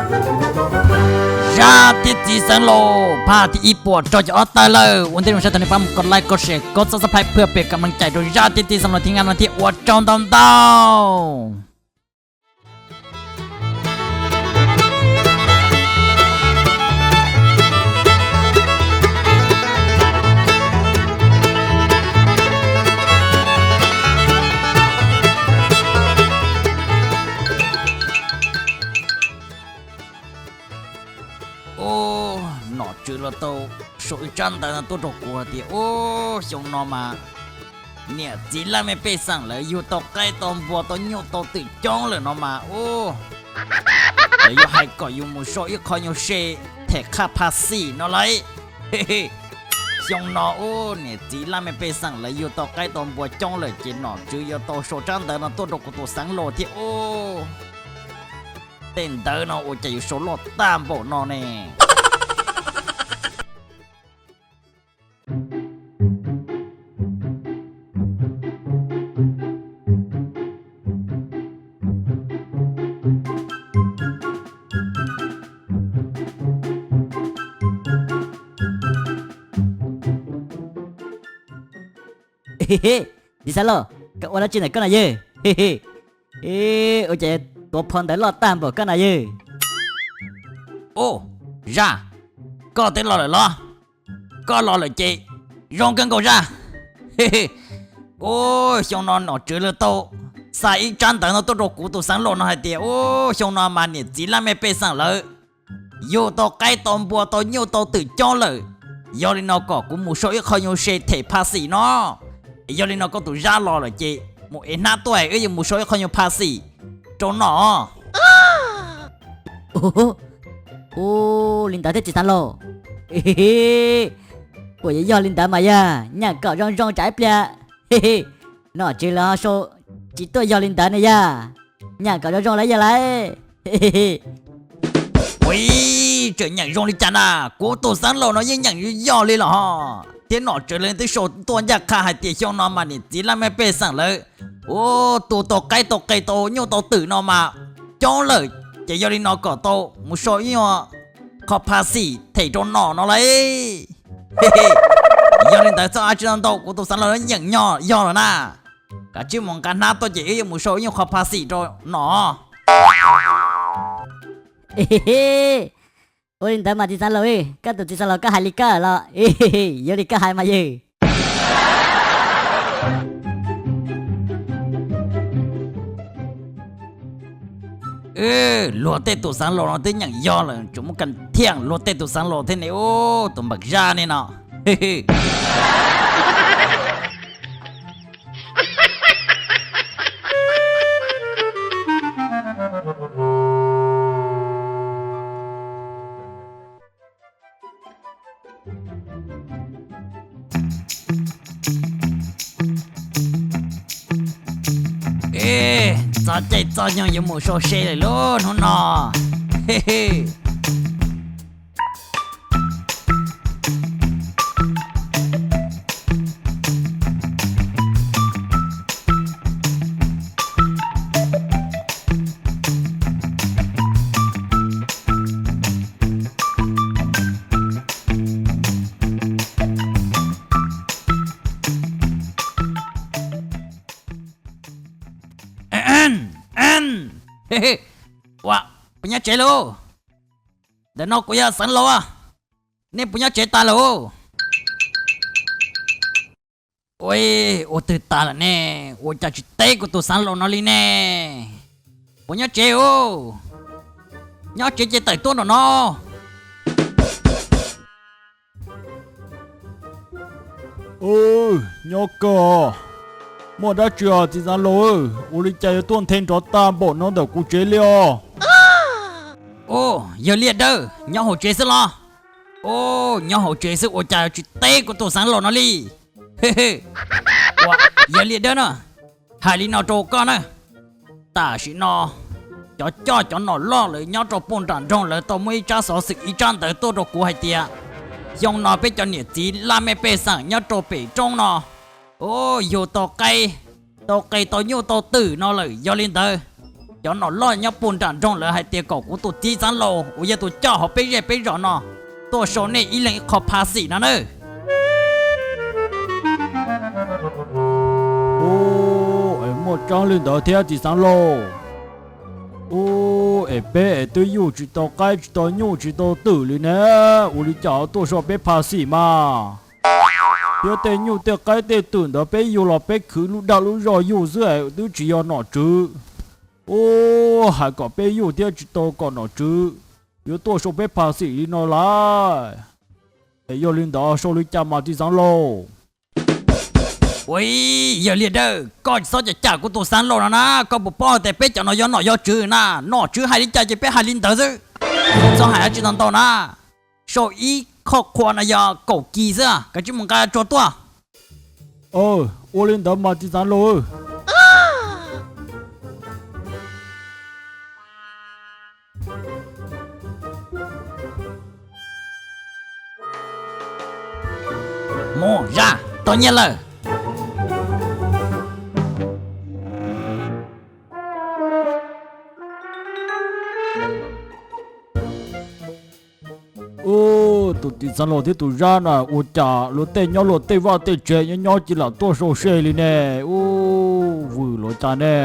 Zaj thiab txiv xeev laus phaj thib ib puas rau cov ob tawg lawm. Ua ntej zoo saib thaum nej pab mus kov like, kov share, kov subscribe pab peb kam mloog cai rau Zaj thiab txiv xeev laus thiab nqa no thiab ua tsaug ntau ntau. Ub, nom tswv los tau sau ib tsab ntawv no tuaj rau kuv hais tias ub, xyoo no mas niam txiv laj mej pej xeem lawv yug tau qaib tau npua tau nyuj tau twm coob lawm no mas ub, lawv yuav hais kom yus mus sau ib qho nyuag se them qhaj phaj xim no lauj. Xyoo no ub, niam txiv laj mej pej xeem lawv yug tau qaib tau npua coob lawm ces nom tswv yuav tau sau tsab ntawv no tuaj rau kuv tus xeev laus thiab ub. Tej ntawv no ua cas yuav sau loj tag npaum no ne? Txiv xeev laus, koj ua dab tsi ntawm koj na yawg? Ua cas tuav phau ntawv loj tag npaum koj na yawg? Ub, Zaj, koj twb los lawm los? Koj los lawm ces zoo kawg nkaus Zaj. Ub, xyoo no nom tswv lawv tau xa ib tsab ntawv no tuaj rau kuv tus xeev laus no hais tias ub, xyoo no mas niam txiv laj mej pej xeem lawv yug tau qaib tau npua tau nyuj tau twm coob lawm, yog li no kom kuv mus sau ib qho nyuag se them phaj xim no. Yog li no koj tus Zaj los lawm ces mus ev hnab tuaj es wb yuav mus sau ib qho nyuag phaj xim rau nom. Ub, li ntawd thiab txiv xeev laus. Puas yuav yog li ntawd mas yog? Nyam kom zoo zoo tsam ib pliag nom tswv lawv ho sau tsis tuaj yog li ntawd ne yog. Nyam kom zoo zoo lawm yog lauj. Ua, tseem nyeem zoo li cas na? Kuv tus xeev laus no yeej nyeem yog li los ho. Thiab nom tswv lawv twb sau tuaj ncaj qha hais tias xyoo no mas niam txiv laj mej pej xeem lawv ua tu tau qaib tau qe tau nyuj tau twm no mas coob lawm, ces yog li no kom tau mus sau ib qho phaj xim them rau nom no lauj. Yog li ntawd txhob ab tsi ntau, kuv tus xeev laus nyeem nyob yog lawm na. Kav tsij mus nqa hnab tuaj ces wb yuav mus sau ib nyuag qho phaj xim rau nom. Ua li ntawd mas txiv xeev laus, koj tus txiv xeev laus koj hais li koj los yuav li koj hais mas yog. Luag tej tus xeev laus no twb nyeem yog lawm, tseem muab kas thiaj luag tej tus xeev laus thiab ne, ub, tus npam zaj ne no. Txog caij txog nyoog yuav mus sau se lawm lauj hnub no. Ua, puas nyob tsev lauj? Ntawm no kuv yog xeev laus, nej puas nyob tsev tas lauj? Ua, ua twg tas lawm ne? Ua cas tsis teb kuv tus xeev laus no li ne? Puas nyob tsev os? Nyob tsev ces tawm tuaj nram no. Nyob kawg. Muaj dab tsi os txiv xeev laus? Ua li cas yuav tuaj nthe nrov tag npaum no ntawm kuv tsev li os? Yawg Liaj Dawb, nyob hauv tsev xwb los? Nyob hauv tsev xwb ua cas tsis teb kuv tus xeev laus no li? Yawg Liaj Dawb na, hais li no rau koj na, tam sim no cov coj cov nom loj lawv nyob rau puag nram nroog lawv tau muaj ib tsab xov xwm ib tsab ntawv tuaj rau kuv hais tias xyoo no peb cov niam txiv laj mej pej xeem nyob rau pem roob no, u, yug tau qaib, tau qe tau nyuj tau twm no lawm. Yog li ntawd, Cov nom loj nyob puag nram nroog lawv hais tias kom kuv tus txiv xeev laus uas yog tus coj hauv peb zej peb zos no tuaj sau nej ib leeg ib qho phaj xim no nawb. Ub, es muaj tseeb li ntawd thiab txiv xeev laus? Ub, es peb es twb yuj tsis tau qaib tsis tau nyuj tsis tau twm li ne, ua li cas tuaj sau peb phaj xim mas? Thiab tej nyuj tej qaib tej twm ntawd peb yug los peb khwv lub dag lub zog yug xwb es twb tsis yog nom tswv. Ub, hais kom peb yuj thiab tsis tau kom nom tswv yuav tuaj sau peb phaj xim li no lawm. Es yog li ntawd sau li cas mas txiv xeev laus? Ua, yog li ntawd koj tsis txhob cam cam kuv tus xeev laus no na, koj puas paub tias peb cov no yog nom yog tswv na, nom tswv hais li cas ces peb hais li ntawd xwb. Txhob hais dab tsi ntau ntau na, sau ib qho qhua no yog kaum kis xwb, kav tsij mus nqa tsua tuaj. Ua li ntawd mas txiv xeev laus. Mus zaj, tau nyiaj lawm. Ub, tus txiv xeev laus thiab tus zaj na ua cas luag tej nyob luag tej vaj tej tsev nyob nyob cia li tuaj sau se li ne? Ub, vwm luag cas ne?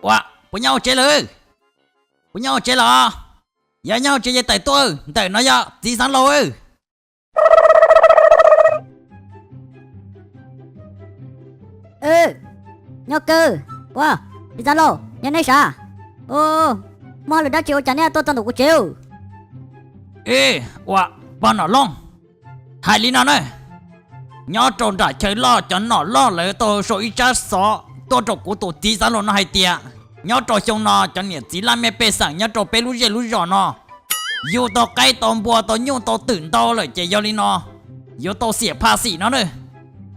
Ua, puas nyob hauv tsev lawm? Puas nyob hauv tsev los? Yog nyob hauv tsev ces tawm tuaj, ntawm no yog txiv xeev laus. Nyob kawg. Ua, txiv xeev laus, yog neb sav? Muaj hauj lwm dab tsi ua cas neb tuaj txog ntawm kuv tsev? Ua, pog nom loj, hais li no na, nyob rau nram chaw loj cov nom loj lawv tau sau ib tsab xov tuaj rau kuv tus txiv xeev laus no hais tias nyob rau xyoo no cov niam txiv laj mej pej xeem nyob rau peb lub zej lub zos no yug tau qaib tau npua tau nyuj tau twm ntau lawm ces yog li no yuav tau xiam phaj xim no na.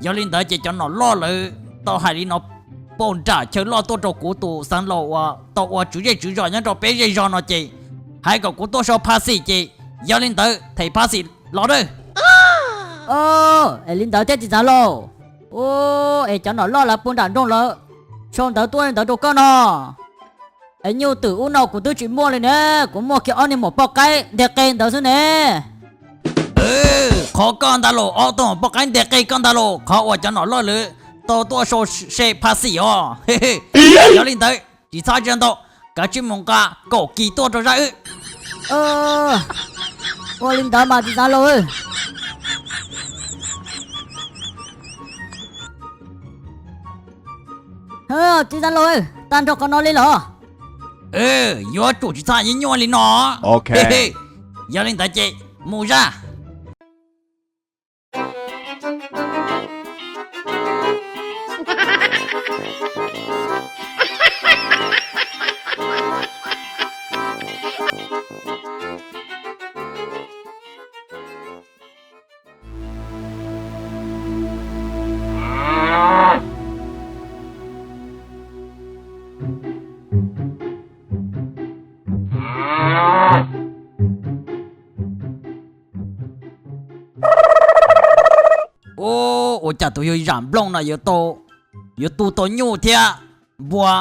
Yog li ntawd ces cov nom loj lawv tau hais li no, puag nram chaw loj tuaj rau kuv tus xeev laus uas tau ua tswv zej tswv zos nyob rau peb zej zos no ces hais kom kuv tuaj sau phaj xim ces yog li ntawd them phaj xim los na. Es li ntawd thiab txiv xeev laus. Ub, es cov nom loj lawv puag nram nroog lawv sau ntawv tuaj li ntawd rau koj no. Es nyuj twm ub no kuv twb tsis muaj li ne, kuv muaj kiag ob niag maum poj qaib nteg qe ntawd xwb ne. Qhov koj ntag los, ob tug maum poj qaib nteg qe koj ntag los, qhov uas cov nom loj lawv tau tuaj sau se phaj xim os. Yog li ntawd tsis txhob ntsia ntau, kav tsij mus nqa kaum kis tuaj rau zaj wb. Ua li ntawd mas txiv xeev laus. Txiv xeev laus, tag nrho qhov no li los? Yuav tsum tsis txhob nyuaj li no. Yog li ntawd ces mus zaj. Ua cas tus yawg zam nplooj no yuav tu tau nyuj thiab npua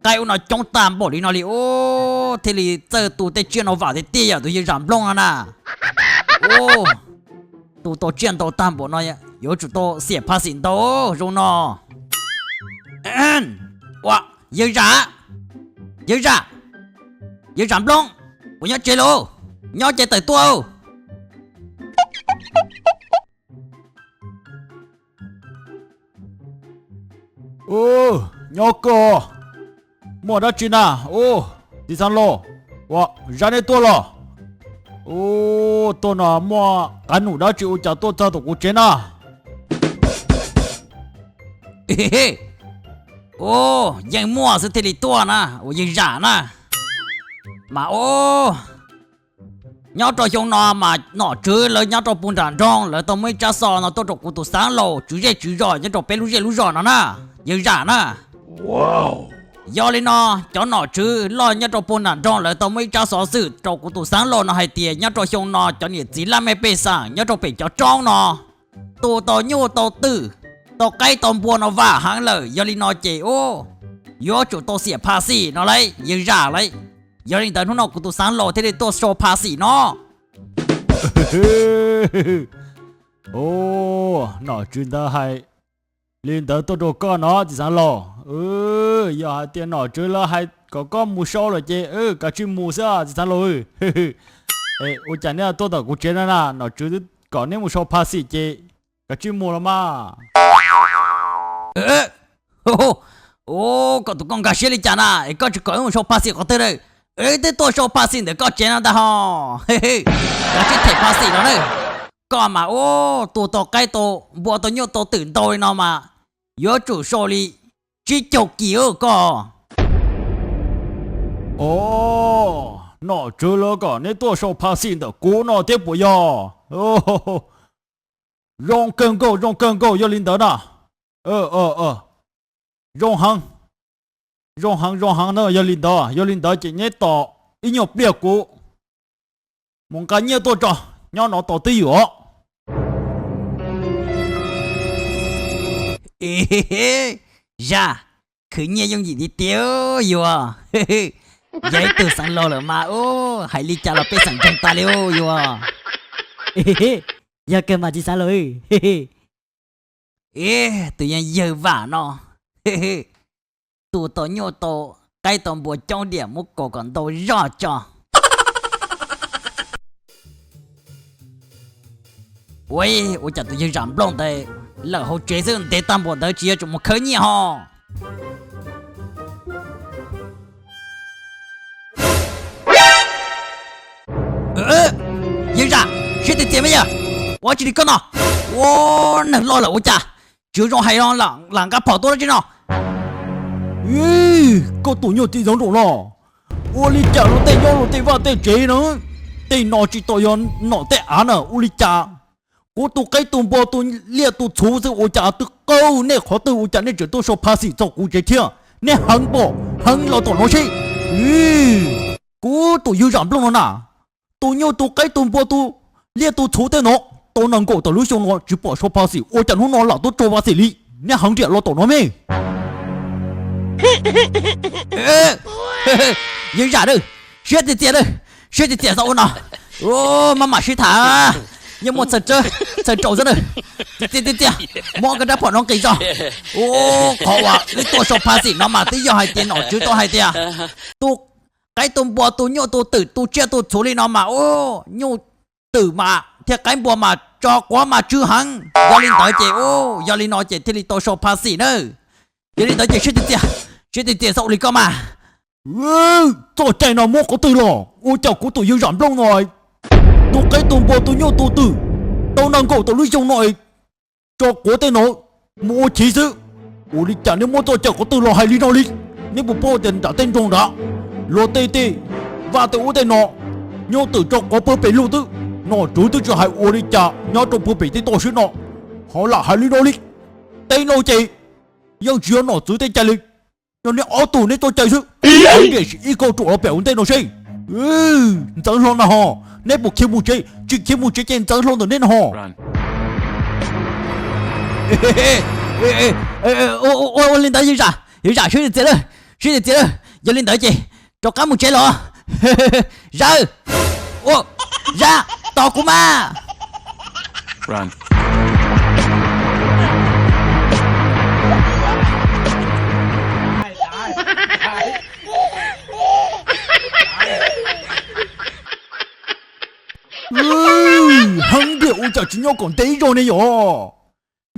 qaib ub no coob tag npaum li no li ub, thiaj li txawj tu tej tsiaj no vam tiag tiag yam tus yawg zam nplooj no na. Ub, tu tau tsiaj ntau tag npaum no yuav tsum tau xiam phaj xim ntau zoo no. Ua, yawg zam, yawg zam, yawg zam nplooj, puas nyob tsev lauj? Nyob ces tawm tuaj. Nyob kawg. Muaj dab tsi na? Ub, txiv xeev laus, ua, zaj neb tuaj los? Ub, tuaj no muaj qab num dab tsi ua cas tuaj txog tom kuv tsev na? Ub, yeej muaj xwb thiaj li tuaj na, ua yawg zam na. Mas ub, nyob rau xyoo no mas nom tswv lawv nyob rau puag nram nroog lawv tau muaj ib tsab xov no tuaj rau kuv tus xeev laus tswv zej tswv zos nyob rau peb lub zej lub zos no na, yawg zam na. Yog li no, cov nom tswv loj nyob rau puag nram nroog lawv tau muaj ib tsab xov xwm rau kuv tus xeev laus no hais tias nyob rau xyoo no cov niam txiv laj mej pej xeem nyob rau pem cov roob no, tus tau nyuj tau twm, tau qaib tau npua no vam heev lawm. Yog li no ces u, yuav tsum tau xiam phaj xim no lauj yawg zam lauj. Yog li ntawd hnub no kuv tus xeev laus thiaj li tuaj sau phaj xim no. Nom tswv ntawd hais li ntawd tuaj rau koj no txiv xeev laus. Yog hais tias nom tswv lawv hais kom koj mus sau lawm ces kav tsij mus xwb txiv xeev laus. Ua cas neb tuaj tom kuv tsev no na, nom tswv kom neb mus sau phaj xim ces kav tsij mus los mas. Koj tus koj nkag siab li cas na es koj tsis kom wb mus sau phaj xim qhov twg na? Wb twb tuaj sau phaj xim ntawm koj tsev no ntag hos. Kav tsij them phaj xim los na. Koj mas ua tus tau qaib tau npua tau nyuj tau twm ntau li no mas yuav tsum sau li tsib caug kis koj. Nom tswv lawv kom neb tuaj sau phaj xim ntawm kuv no thiab puas yog? Zoo kawg nkaus, zoo kawg nkaus, yog li ntawd na. Zoo heev, zoo heev, zoo heev na, yog li ntawd, yog li ntawd ces neb tos ib nyuag pliag kuv mus nqa nyiaj tuaj tso, nyob no tos twb ywm os. Zam, khwv nyiaj yooj yim tiag tiag yuav. Yog ib tug xeev laus lawm mas u, hais li cas los pej xeem ntseeg tas li u yuav. Yog kawg mas txiv xeev laus. Ib tug yeej yawg vam no, tus tau nyuj tau qaib tau npua coob diam muab kaus kom ntau zog tso. Ua, ua cas tus yawg zam nplooj ntawd lawm hauv tsev xwb, ntev tag npaum ntawd tsis yog tseem mus khawb nyiaj ho. Yawg zam, siab tiag tiag me yawg, ua tsis li koj no. Ua, neeg loj lawm ua cas tsis zoo hais no lam nqa phom tuaj dab tsi no. Koj tus nyuj txiv xeev laus no, ua li cas luag tej nyob luag tej vaj tej tsev na, tej no tsis tau yog nom tej av na, ua li cas kuv tus qaib tus npua tus liaj tus txhuv xwb ua cas twb qaug nej qhov twg ua cas nej tseem tuaj sau phaj xim txog kuv tsev thiab? Nej heev npaum heev los tom no seb. Kuv tus yawg zam nplooj no na, tus nyuj tus qaib tus npua tus liaj tus txhuv tej no tau nees nkaum tawm lub xyoo no tsis pom sau phaj xim ua cas hnub no lam tuaj tso phaj xim li. Nej heev nriam los tom no me. Yawg zam na, siab tiag tiag na, siab tiag tiag txhob ua no. Maj mam sib tham, yeej muaj txhawj raus xwb na. Tiag tiag tiag tiag, muab koj rab phom no nqis tso. Qhov uas wb tuaj sau phaj xim no mas twb yog hais tias nom tswv tau hais tias tus qaib tus npua tus nyuj tus twm tus tsiaj tus txhuv li no mas u, nyuj twm mas thiab qaib npua mas tso quav mas tsw heev. Yog li ntawd ces u, yog li no ces thiaj li tau sau phaj xim na. Yog li ntawd ces siab tiag tiag, siab tiag tiag txhob ua li koj mas. Txoj cai no muab qhov twg los ua cas kuv tus yawg zam nplooj no, tus qaib tus npua tus nyuj tus twm tau nees nkaum tawm lub xyoo no tso quav tej no mus ua chiv xwb. Ua li cas neb muab txoj cai qhov twg los hais li no li? Neb puas paub tias nram tej nroog nrad, luag tej tej vaj tej ub tej no, nyuj twm tso quav pawg pem lug xwb, nom tswv twb tsis hais ua li cas nyob rau pawg pem tej toj siab no, ho lam hais li no li. Tej no ces yeej tsis yog nom tswv tej cai li, yog neb ob tug neb txoj cai xwb. Ib kauj ruam los pem ua ntej no seb. Ntxeev hlo na ho, neb puas khiav mus tsev? Tsis khiav mus tsev ces ntxeev hlo ntawm neb no ho. Ua li ntawd yawg zam, yawg zam siab tiag tiag lawm, siab tiag tiag lawm. Yog li ntawd ces rov qab mus tsev los. Zam, ua, zam, tos kuv mas. Heev ntiag ua cas tsis nyob kom ntev zog ne yom?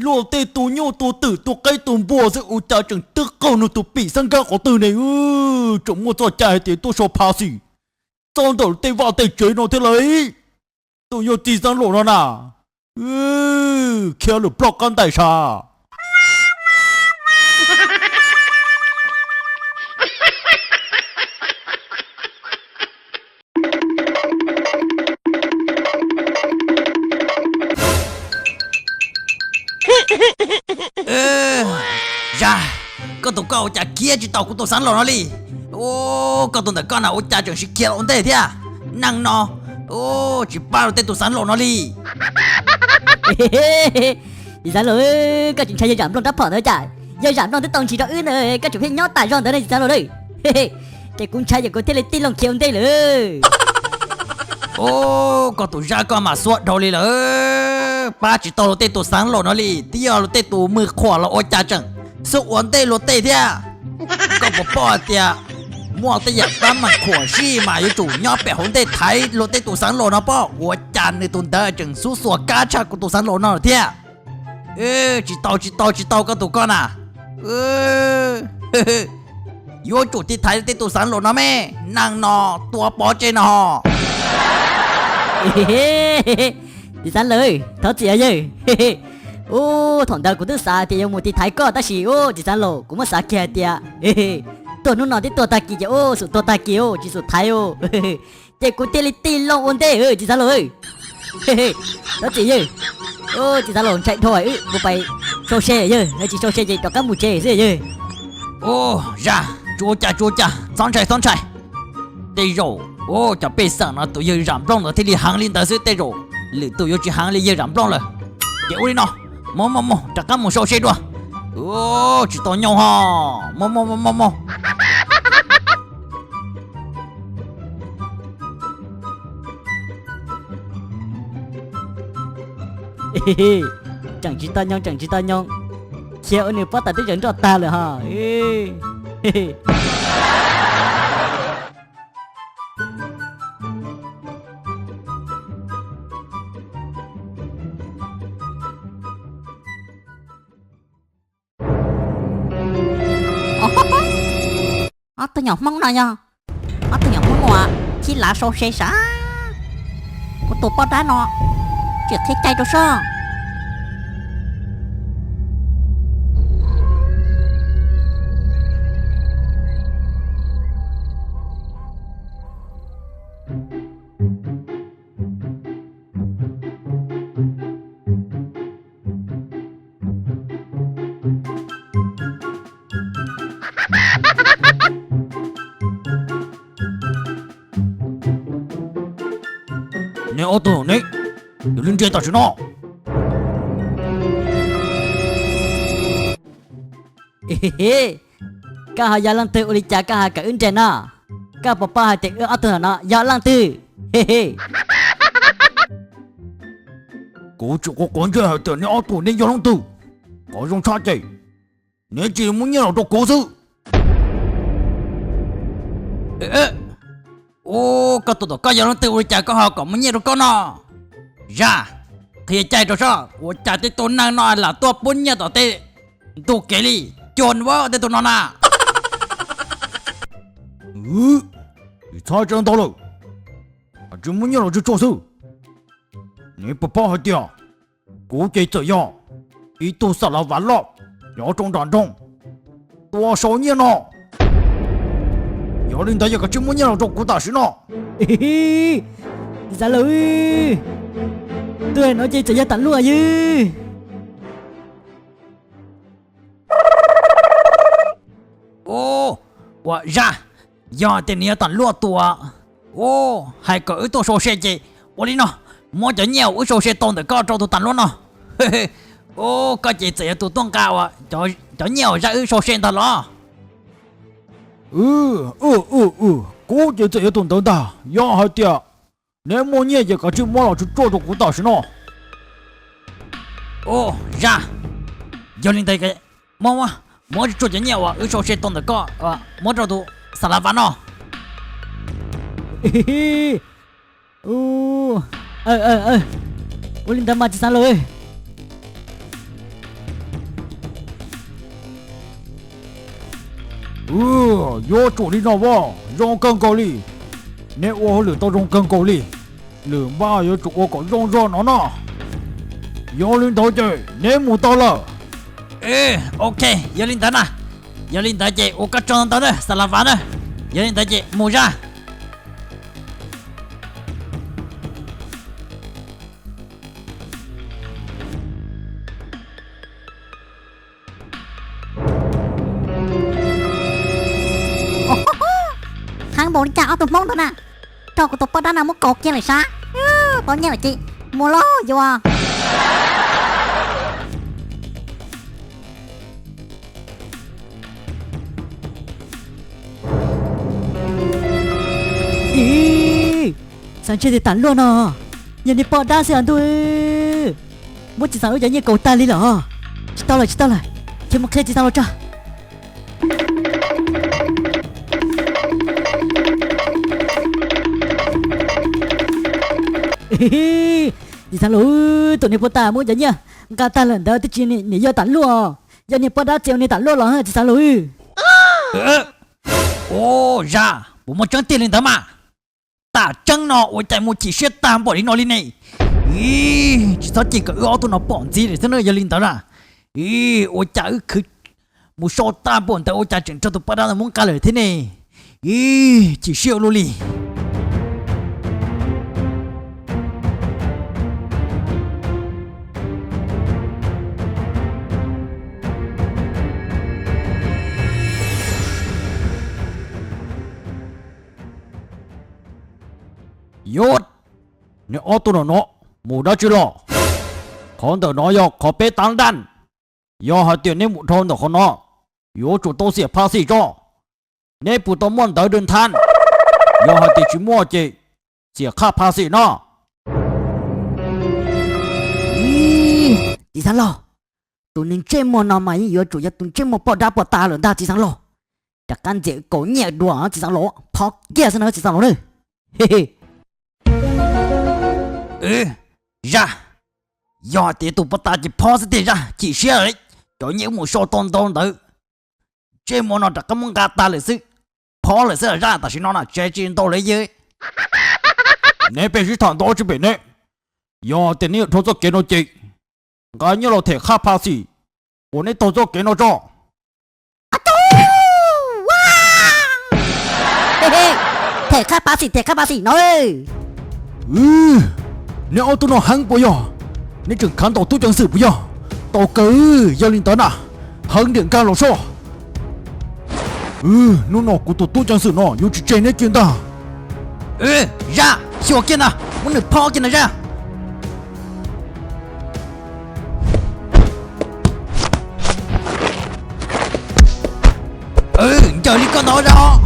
Luag tej tus nyuj tus twm tus qaib tus npua xwb ua cas tseem twb qaug nws tus pim xeeb nkab qhov twg ne? Tseem muaj txoj cai hais tias tuaj so pha xim txog ntawm tej vaj tej tsev no thiab lauj. Tus yog txiv xeeb laus no na, khiav lawm ploj qab ntais sas. Zam, koj Tus koj ua cas khiav tsis tau kuv tus xeev laus no li? Ua, koj tus ntawm koj na ua cas tseem sib khiav los ua ntej thiab? Neeg no, ua, tsis pab luag tej tus xeev laus no li. Txiv xeev laus, koj tsis ntshai yawg Zam Nplooj rab phom ntawd cas? Yawg Zam Nplooj twb tau ntsis rau wb ntawd, koj tseem pheej nyob tas zog ntawd ne txiv xeev laus. Ces kuv ntshai ces kuv thiaj li tij loo khiav ua ntej lawm. Ua, koj tus Zaj koj mas xuab dhau li lawm, pab tsis tau luag tej tus xeev laus no li, twb yog luag tej tus mws qhuam los ua cas tseem xub ua ntej luag tej thiab. Koj puas paub hais tias muaj tej yam pab mas khuam sij mas yuav tsum nyob pem hauv ntej thaiv luag tej tus xeev laus no pob, ua cas nws tus ntawd tseem xub xuas kab tshaj kuv tus xeev laus no lawm thiab. Tsis tau tsis tau tsis tau koj tus koj na. Yuav tsum tiv thaiv tej tus xeev laus no me, neeg no tua pov tseg no ho. Txiv xeev laus, thov txim yawg. Ub, thaum ntawd kuv twb xav tias yuav mus tiv thaiv koj tab sis ub txiv xeev laus, kuv muab xav kiag hais tias tuag hnub no twb tuag tag kis ces ub xum tuag tag kis ub tsis xum thaiv ub, ces kuv thiaj li tig loo ua ntej txiv xeev laus. Thov txim yawg. Ub, txiv xeev laus ntshai dhau, wb mus pais sau se yawg, tsis sau se ces rov qab mus tsev xwb yawg. Ub, Zaj, tsuav cas tsuav cas, txhob ntshai txhob ntshai. Tej zaum ub cov pej xeem no tus yawg Zam Nplooj ntawd thiaj li heev li ntawd xwb, tej zaum lwm tus yuav tsis heev li yawg Zam Nplooj lawm. Ces ua li no, mus mus mus rov qab mus sau se dua. Ub, tsis tau nyob ho, mus mus mus mus mus. Tseem tsis tau nyob, tseem tsis tau nyob, khiav ua nws pob tw twb tsaws nroj tag lawm ho. Ob tug nyuam Hmoob no yog ob tug nyuam Hmoob uas chib lav sau se sav. Kuv tus poj dab no tsis qhib cai rau soj. Neb ob tug ne, yog li nrhiav tam sim no. Koj ho yog leej twg ua li cas koj ho kom wb nrhiav no? Koj puas paub hais tias wb ob tug no yog leej twg? Kuv tsis quav quav ntsej hais tias neb ob tug neb yog leej twg. Qhov zoo tshaj ces neb cia li muab nyiaj los rau kuv xwb. Ub, koj tus tom koj yog leej twg ua li cas koj ho kom muab nyiaj rau koj no? Zaj, qhia cai rau soj, ua cas tej tus neeg no lam tuaj pub nyiaj tom tej ntug kev li, cuag nws tej tus no na. Tsis txhob tsa ntau lawm, tsis muab nyiaj los tsuag tsuag xwb. Neb puas paub hais tias kuv ces txawm yog ib tug xa la vas loj nyob rau nram nroog tua sau nyiaj no. Yog li ntawd yog koj tsis muab nyiaj los rau kuv tam sim no. Txiv xeev laus, tus no ces txawm yog tam luaj yawg. Ua, Zaj, yog tias nws yog tam luaj tus hais kom wb tuaj sau se ces ua li no, muab cov nyiaj uas wb sau se tau ntawm koj rau tus tam luaj no. Ub, koj ces txawm yog tus tuaj nqa uas cov nyiaj uas Zaj wb sau se ntag los? Kuv ces txawm yog tus ntawd ntag, yog hais tias neb muaj nyiaj ces kav tsij muab los tsuag tsuag rau kuv tam sim no. Ub, Zaj, yog li ntawd muab, muab tsuag tsuag cov nyiaj uas wb sau se tau ntawm koj, muab rau tus xa la vas no. Ua li ntawd mas txiv xeev laus. Yuav tsum li no as, zoo kawg nkaus li. Neb ua hauj lwm tau zoo kawg nkaus li. Lwm npaj yuav tsum ua kom zoo zog no no. Yog li ntawd ces neb mus tau lawm. Ok, yog li ntawd na. Yog li ntawd ces ua koj tsaug ntau ntawd na xa la vas na. Yog li ntawd ces mus Zaj. Tus hmoob ntawd na, raug kuv tus poj dab no muab kaus kiag lawm sab. Tau nyiaj lawm ces mus lauj yuav. Ib, xav ntshe tias tam luaj no yog niag poj dab xwb os ntuj. Muab txiv xeev laus cov nyiaj kaus tag li lawm. Tsis tau lawm, tsis tau lawm, cia mus qhia txiv xeev laus tso. Txiv xeev laus, tus niag poj dab muab cov nyiaj nqa tag lawm ntawd twb tsis niam yog tam luaj, yog niag poj dab txiaus niag tam luaj los txiv xeev laus. Ua, Zaj, puas muaj tseeb tiag li ntawd mas? Tam tseeb no ua cas mus chim siab tag npaum li no li ne? Ib, tsis txhob cem kom wb ob tug no pom ntxiv lawm xwb na yog li ntawd na. Ib, ua cas wb khwv mus so tag npaum ntawd ua cas tseem raug tus poj dab ntawd muab nqa lawm thiab ne? Ib, chim siab ua luaj li. Yus, neb ob tug no no mus dab tsi los? Qhov ntawm no yog qhov peb tab daj. Yog hais tias neb mus dhau ntawm qhov no, yuav tsum tau xiam phaj xim tso. Neb puas tau muaj ntawv dwb thab? Yog hais tias tsis muaj ces xiam qhaj phaj xim no. Txiv xeev laus, tus neeg ntsej muag no mas yeej yuav tsum yog tus ntsej muag poj dab poj dab lawm ntag txiv xeev laus. Rov qab ntxias kaus nyiaj dua txiv xeev laus, phob kiag xwb na txiv xeev laus na. Zaj, yog hais tias tus poj dab ces phob xwb tiag Zaj, chim siab lawm. Cov nyiaj wb mus so tau ntau ntawd, ntsej muag no rov qab muab nqa tag lawm xwb. Phob lawm xwb Zaj, tam sim no na tsis hais tsis ntau lawm yawg. Neb pheej sib tham ntau tsis pem neb. Yog tias neb yuav dhau txoj kev no ces nqa nyiaj los them qhaj phaj xim uas neb taug txoj kev no tso. Them qhaj phaj xim, them qhaj phaj xim no. Neb ob tug no heev puas yog? Neb tseem khav ntawm tub ceev xwm puas yog? Tau kawg, yog li ntawd na, heev diam nkag los soj. Hnub no kuv tus tub ceev xwm no yuav tsis tseg neb kiag ntag. Zaj, xyuas kiag ntag, muab nws phob kiag ntag Zaj. Ncaws li koj ntawd Zaj os.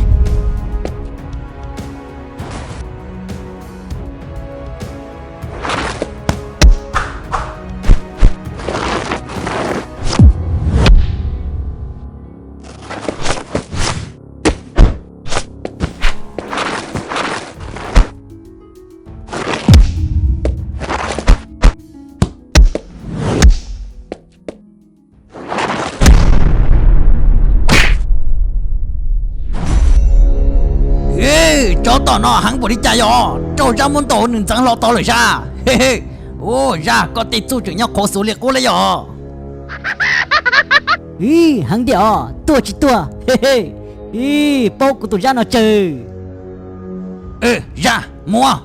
Tsov tom no heev npaum li cas yog raug Zaj muab ntaus nws ntxeev hlo tau lawm Zaj. Ua, Zaj koj tej txuj tseem nyob qhuav xuav li qub li yog. Ib, heev tiag os, tuag tsis tuag. Ib, paub kuv tus Zaj no tsawg. Zaj, mus.